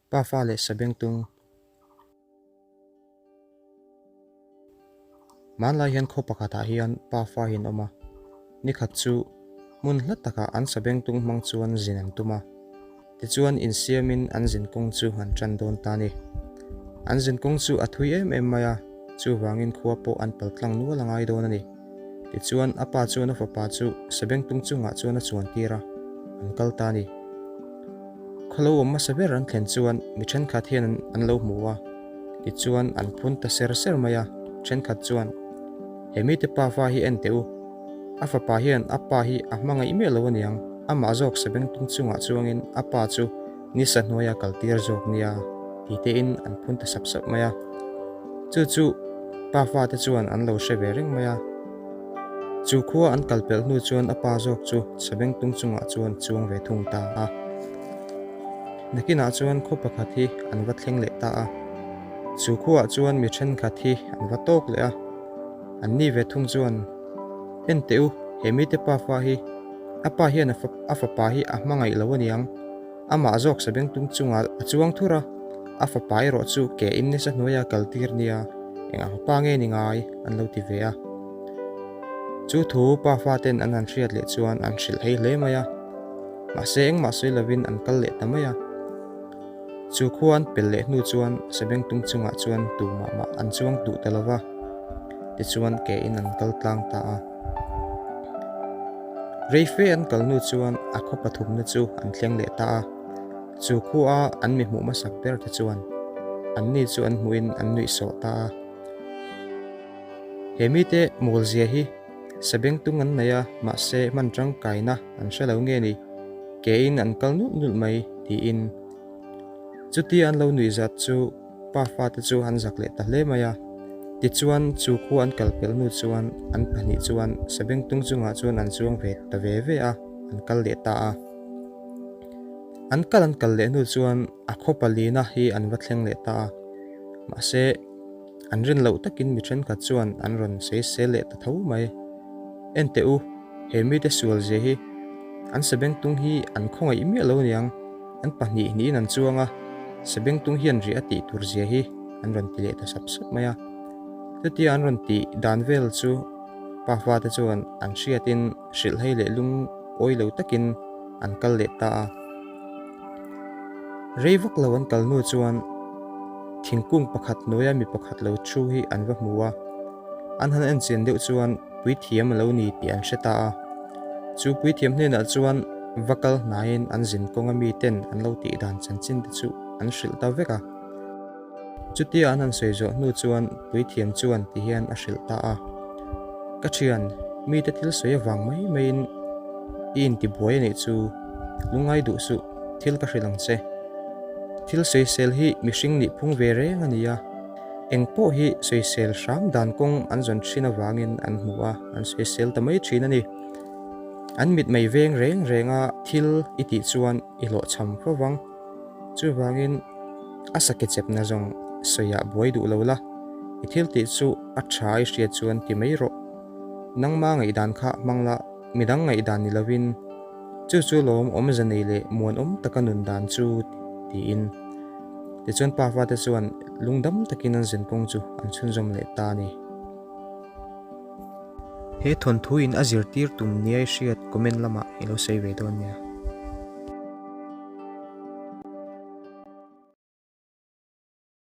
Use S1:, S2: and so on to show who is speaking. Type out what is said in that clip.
S1: Pafa leh Sabengtung. Hmanlai hian khaw pakhatah hian pafa hi an awm a, nikhat chu hmun hla takah an Sabengtung hmang chuan zin an tum a, tichuan insiamin an zin kawng chu an tan dawn ta a ni. An zin kawng chu a thui em em mai a, chuvangin khua pawh an paltlang nual a ngai dawn a ni. Tichuan a pa chuan a fapa chu Sabengtung chungah chuan a chuan tir a, an kal ta a ni. Khawlo awm hmasa ber an thlen chuan mi thenkhat hian an lo hmu a, tichuan an phun ta ser ser mai a, thenkhat chuan, He mite pafa hi en teh u, a fapa hian a pa hi a hmangaih miah lo aniang, amah zawk sabengtung chungah chuangin a pa chu nisa hnuaia kal tir zawk nia, ti tein an phun ta sap sap mai a. Chu chu pafa te chuan an lo hre ve reng mai a. Chu khua an kal pelh hnu chuan a pa zawk chu Sabengtung chungah chuan chuang ve thung ta a. Nakinah chuan khaw pakhat hi an va thleng leh ta a. Chu khuaah chuan mi thenkhat hi an va tawk leh a. An ni ve thung chuan, En teh u, he mite pafa hi a pa hian a fapa hi a hmangaih lo aniang. Amah zawk Sabengtung chungah a chuang thur a, a fapa erawh chu ke in nasa hnuaia kal tir nia, eng ang pa nge ni ngai an lo ti ve a. Chu thu pa faten an han hriat leh chuan an hrilh hei hle mai a, mahse engmah sawi lovin an kal leh ta mai a. Chu khua an pel leh hnu chuan Sabengtung chungah chuan tumah mah an chuang duh ta lova, tichuan ke in an kal tlang ta a. Reife an kal hnu chuan a khaw pathumna chu an thleng leh ta a, chu khua an mi hmuh hmasak ber te chuan anni chu an hmuhin an nuih sawh ta a. He mite mawlzia hi sabengtung an nei a, mahse hman tangkaina an hre lo nge ni, kein an kal nulh nulh mai tiin. Chutia an lo nuih zat chu pa fate chu an zak leh ta hle mai a. Tichuan, chu khua an kal pelh hnu chuan an pahnih chuan Sabengtung chungah chuan an chuang ve ta ve ve a, an kal leh ta a. An kal an kal leh hnu chuan a khaw palina hi an va thleng leh ta a. Mahse, an rin loh takin mi thenkhat chuan an rawn sawisel leh ta tho mai. En teh u, he mite sual zia hi an Sabengtung hi an khawngaih miah lo aniang. An pahnih hnihin an chuang a, Sabengtung hian rih a tih tur zia hi an rawn ti leh ta sap sap mai a. Chutia an rawn tih dan vel chu pa fate chuan an hriatin hrilhhei leh lungawi lo takin an kal leh ta a. Rei vak lo an kal hnu chuan thingkung pakhat hnuaia mi pakhat lo thu hi an va hmu a, an han enchian deuh chuan puithiam a lo ni tih an hre ta a. Chu puithiam hnenah chuan va kal hnaiin an zin kawnga miten an lo tih dan chanchin te chu an hrilh ta vek a. Chutia an han sawi zawh hnu chuan puithiam chuan ti hian a hrilh ta a, Ka thian, mite thil sawi avang mai maiin i intibuai a nih chu, lungngai duh suh, thil ka hrilh ang che. Thil sawisel hi mihring nih phung ve reng a ni a. Eng pawh hi sawisel hram dan kawng an zawn thin avangin an hmu a, an sawisel ta mai thin a ni. An mit mai veng reng renga thil i tih chuan i hlawhchham fo vang. Chuvangin a sake chepna zawng sawiah buai duh lo la, i thil tih chu a tha i hriat chuan ti mai rawh. Nangma ngaihdan kha hmang la, midang ngaihdan ni lovin chu chu lawm awmze nei leh muanawm taka nun dan chu tiin. Tichuan pa fate chuan lungdam takin an zin kawng chu an chhunzawm leh ta a ni. He thawnthu in a zirtir tum niai hriat comment lamah i lo sawi ve dawn nia.